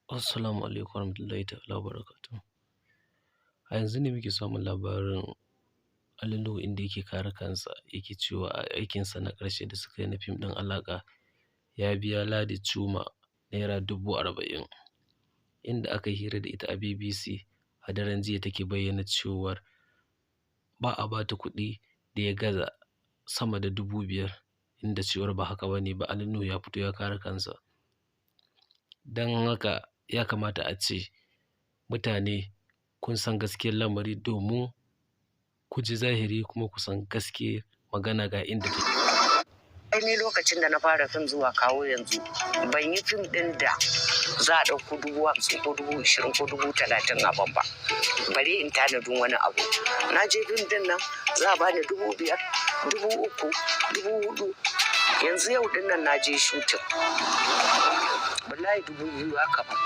Assalamu alaikum warahmatullahi ta'ala wabarakatuh. A yanzu ne muke samun labarin Ali Nuhu, inda yake kare kansa, yake cewa a aikinsa na ƙarshe da suka yi na fim ɗin Alaƙa, ya biya Ladi Chuma ₦40,000. Inda aka yi hira da ita a BBC a daren jiya, take bayyana cewar ba a ba ta kuɗi da ya gaza sama da 5,000, inda cewar ba haka ba ne ba. Ali Nuhu ya fito ya kare kansa. Don haka ya kamata a ce mutane kun san gaskiyar lamari, domin ku ji zahiri kuma ku san gaskiyar magana ga inda take. Ai ni lokacin da na fara fim zuwa kawo yanzu, ban yi fim ɗin da za a ɗauko 50,000 ko 20,000 ko 30,000 a ban ba, bare in tanadin wani abu. Na je fim ɗin nan, za a bani 5,000, 3,000, 4,000. Yanzu yau ɗin nan na je shooting, wallahi 2,000 aka ban.